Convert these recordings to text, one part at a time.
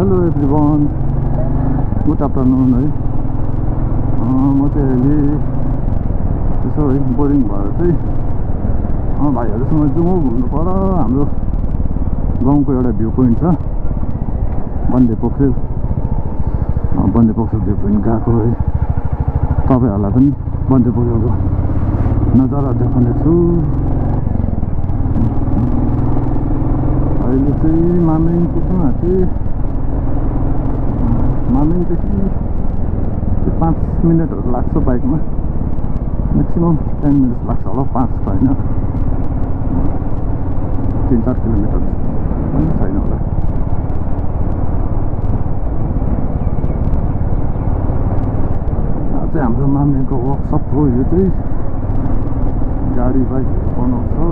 Hello everyone, good afternoon है। म चाहिँ अहिले यसो है बोरिङ भएर चाहिँ भाइहरूसँग जाउँ घुम्नु पर। हाम्रो गाउँको एउटा भ्यू पोइन्ट छ बन्दे पोखरेल भ्यू पोइन्ट गएको है। तपाईँहरूलाई पनि बन्दे पोखरेलको नजारा देखाउने छु। अहिले चाहिँ मामरिङ पुग्नु आँटे। मामरिङदेखि 5 मिनटहरू लाग्छ बाइकमा, म्याक्सिमम 10 मिनट्स लाग्छ होला, 5 त होइन, 3-4 किलोमिटर पनि छैन होला। चाहिँ हाम्रो मामरिङको वर्कसप हो यो चाहिँ, गाडी बाइक बनाउँछ हो।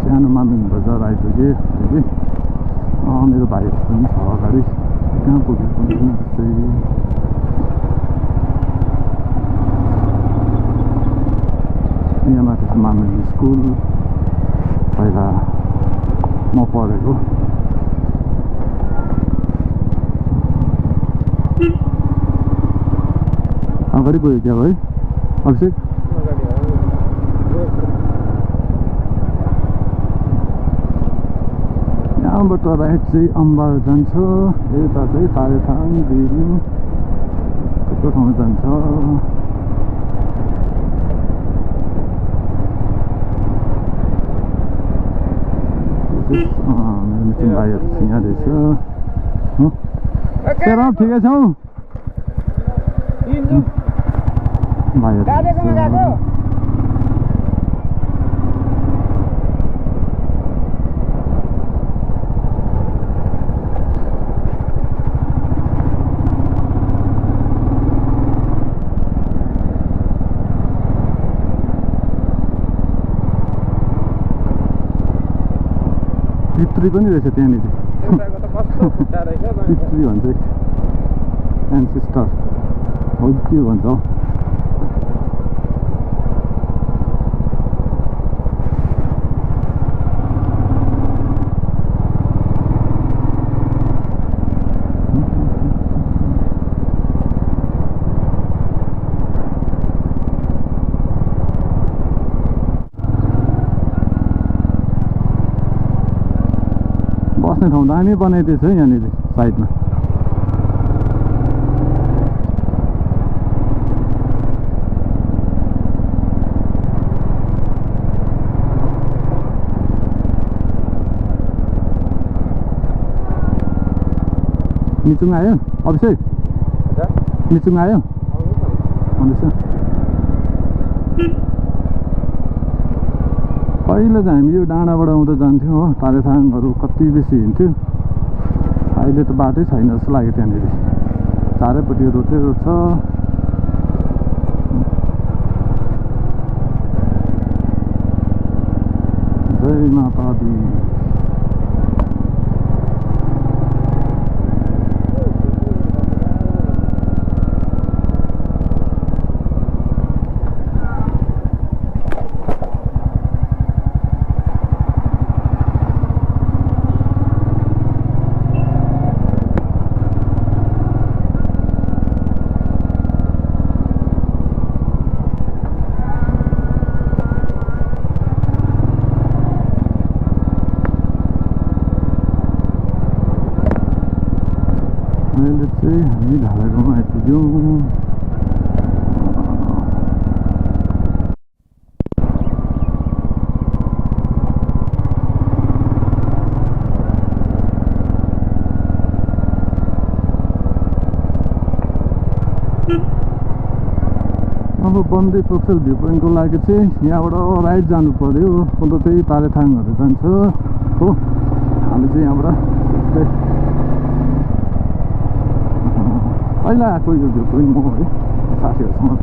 सानो मामरिङ बजार आइपुगेँ कि मेरो भाइहरू पनि छ अगाडि। कहाँ पुग्यो पनि चाहिँ यहाँ माथि चाहिँ मामरिङ स्कुल पहिला म पढेको। अगाडि गयो क्या भाइ अभिषेक? यहाँबाट राइट चाहिँ अम्बाल जान्छ, यता चाहिँ तारेथाङ बिरिङ थुप्रो ठाउँ जान्छ। मेरो मिटिङ भाइहरू यहाँ रहेछ। सेरा ठिकै छौ भाइहरू? पितृ पनि रहेछ त्यहाँनिर, पितृ भन्छ, एन्सेस्टर हो के भन्छ हौ। बस्ने ठाउँ दामी बनाइदिएछ है यहाँनिर साइडमा। मिचुङ आयो अभिषेक? मिचुङ आयो भन्दैछ। पहिला चाहिँ हामी यो डाँडाबाट आउँदा जान्थ्यौँ हो, तारेथाङहरू कति बेसी हिँड्थ्यो। अहिले त बाटै छैन जस्तो लाग्यो त्यहाँनिर, चारैपट्टि रोडै रोड छ। जय माता दी। अहिले चाहिँ हामी ढाला गाउँमा आइपुग्यौँ। अब बन्दे पोखरेल भ्यू पोइन्टको लागि चाहिँ यहाँबाट राइट जानु पर्यो, अन्त चाहिँ तारेथाङहरू जान्छ हो। हामी चाहिँ यहाँबाट पहिला आएको यो भ्यू पोइन्ट म है साथीहरूसँग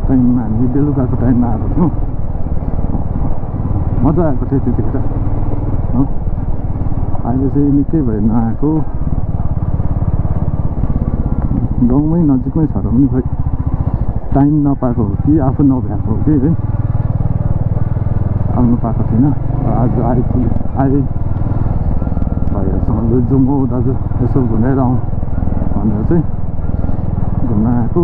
टाइममा, हामी बेलुकाको टाइममा आएको थियौँ, मजा आएको थियो त्यतिखेर हो। अहिले चाहिँ निकै भयो नआएको, गाउँमै नजिकमै छ र पनि खोइ टाइम नपाएको हो कि आफू नभ्याएको हो कि है। आउनु पाएको थिइनँ। आज भाइहरूसँग जाउँ हौ दाजु यसो घुमेर आउँ भनेर चाहिँ घुम्न आएको।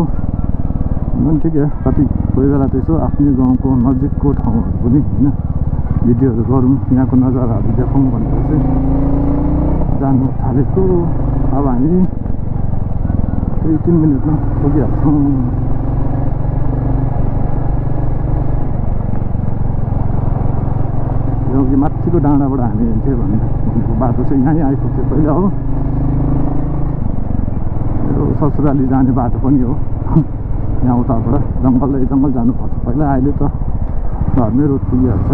पनि ठिकै हो, कति कोही बेला त्यसो आफ्नै गाउँको नजिकको ठाउँहरू पनि होइन भिडियोहरू गरौँ, यहाँको नजाराहरू देखाउँ भनेर चाहिँ जानु थालेको। अब हामी 3 मिनटमा पुगिहाल्छौँ। यो माथिको डाँडाबाट हामी हिँड्थ्यो भनेको बाटो चाहिँ यहीँ आइपुग्थ्यो पहिला हो। यो ससुराली जाने बाटो पनि हो। यहाँ उताबाट जङ्गल जानुपर्छ पहिला, अहिले त घरमै रोड पुगिहाल्छ।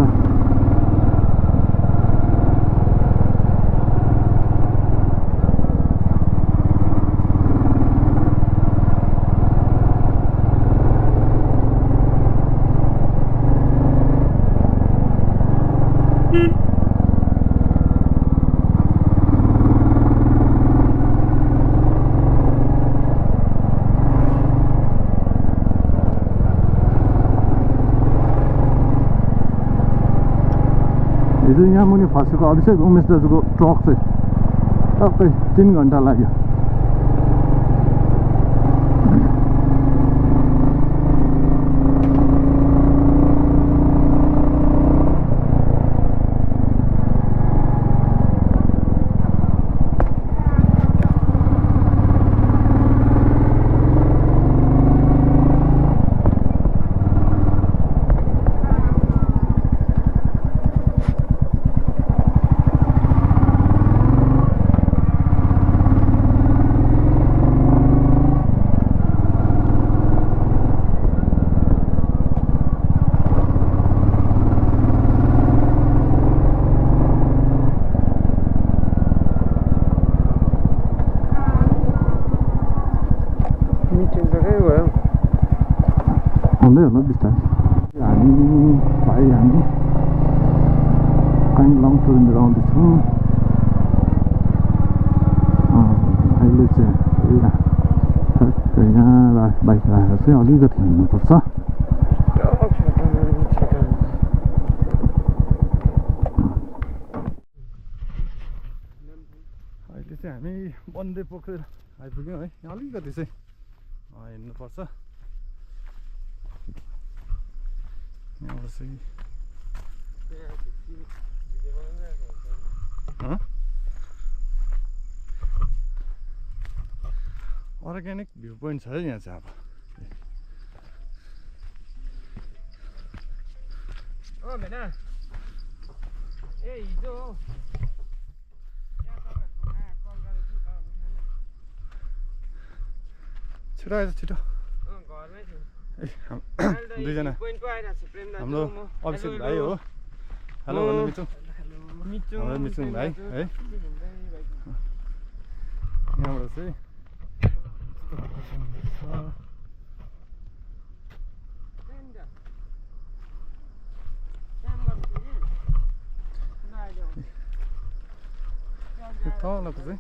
हिजो यहाँ मुनि फसेको अभिषेक उमेश दाजुको ट्रक चाहिँ टक्कै 3 घन्टा लाग्यो। आउँदै होला बिस्तारै। हामी कहीँ लङ टुरतिर आउँदैछौँ। अहिले चाहिँ यहाँ बाइक राखेर चाहिँ अलिकति हिँड्नुपर्छ। अहिले चाहिँ हामी बन्दे पोखरेल आइपुग्यौँ है। यहाँ अलिकति चाहिँ हिँड्नुपर्छ। यहाँबाट चाहिँ अर्ग्यानिक भ्यू पोइन्ट छ है यहाँ चाहिँ। अब छिटो आएछ छिटो। दुईजना हाम्रो अभिषेक भाइ हो। हेलो भन्नु मिचुङ मिचुङ भाइ है। यहाँबाट चाहिँ तलको चाहिँ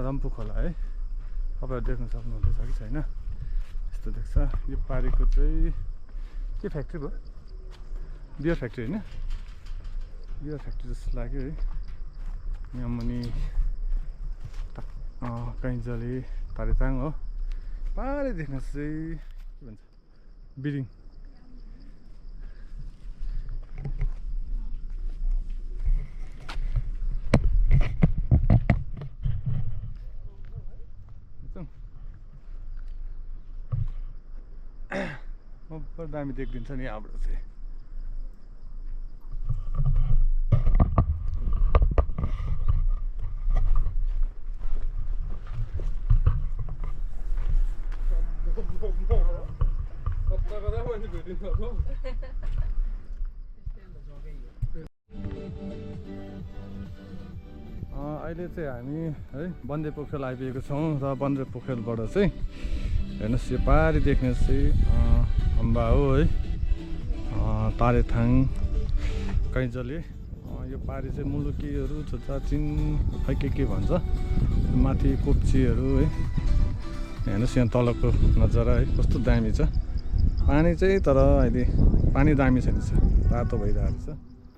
रम्फू खोला है। तपाईँहरू देख्न सक्नुहुँदैछ कि छैन यस्तो देख्छ। यो पारीको चाहिँ के फ्याक्ट्री भयो? बियर फ्याक्ट्री होइन, बियर फ्याक्ट्री जस्तो लाग्यो है। यहाँ मुनि कैँजले तारेताङ हो। पारी देख्न चाहिँ के भन्छ बिरिङ। बडो दामी देखिदिन्छ नि यहाँबाट चाहिँ। अहिले चाहिँ हामी है बन्दे पोखरेल आइपुगेको छौँ र बन्दे पोखरेलबाट चाहिँ हेर्नुहोस् यो पारी देख्ने चाहिँ अम्बा हो है। तारेथाङ कैँजले यो पारी चाहिँ मुलुकीहरू छुच्चाचिन खै के भन्छ माथि कोप्चीहरू है। हेर्नुहोस् यहाँ तलको नजारा है कस्तो दामी छ। पानी चाहिँ तर अहिले पानी दामी छैन। रातो भइरहेको रहेछ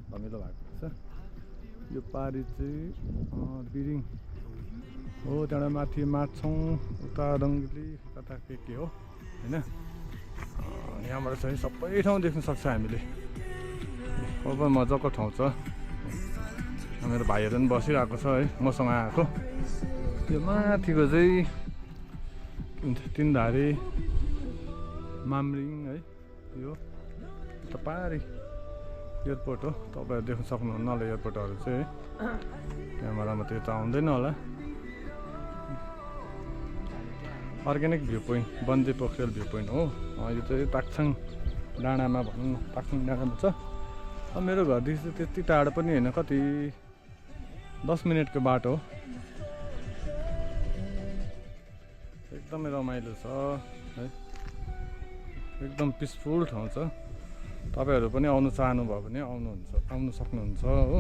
धमिलो भएको रहेछ यो पारी चाहिँ बिरिङ हो त्यहाँबाट माथि माछौँ उता रङ्गली कता के हो होइन यहाँबाट चाहिँ सबै ठाउँ देख्न सक्छ हामीले अब मजाको ठाउँ छ मेरो भाइहरू पनि बसिरहेको छ है मसँग आएको त्यो माथिको चाहिँ के भन्छ तिनधारे मामरिङ है यो पारी एयरपोर्ट हो तपाईँहरू देख्न सक्नुहुन्न होला एयरपोर्टहरू चाहिँ क्यामेरामा त्यो त आउँदैन होला अर्ग्यानिक भ्यू पोइन्ट बन्दे पोखरेल भ्यू पोइन्ट हो यो चाहिँ ताक्साङ डाँडामा भनौँ न ताक्साङ डाँडामा छ मेरो घरदेखि चाहिँ त्यति टाढो पनि होइन कति 10 मिनटको बाटो हो एकदमै रमाइलो छ है एकदम पिसफुल ठाउँ छ तपाईहरु पनि आउनु चाहनुभयो भने आउनु सक्नुहुन्छ हो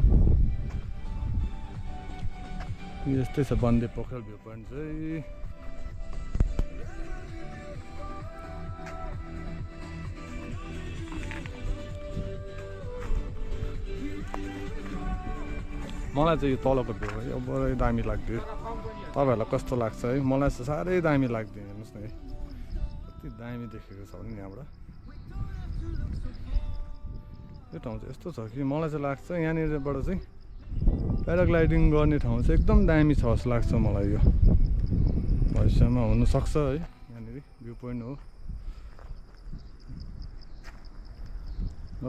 यस्तै छ बन्दे पोखरेल भ्यू पोइन्ट चाहिँ मलाई चाहिँ यो तलको भ्यू है बडै दामी लाग्यो तपाईहरुलाई कस्तो लाग्छ है मलाई चाहिँ साह्रै दामी लाग्यो हेर्नुस् न है कति दामी देखेको छ भने यहाँबाट यो ठाउँ चाहिँ यस्तो छ कि मलाई चाहिँ लाग्छ यहाँनिरबाट चाहिँ प्याराग्लाइडिङ गर्ने ठाउँ चाहिँ एकदम दामी छ जस्तो लाग्छ मलाई यो भविष्यमा हुनसक्छ है यहाँनिर भ्यू पोइन्ट हो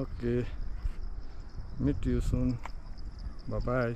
okay meet you soon bye by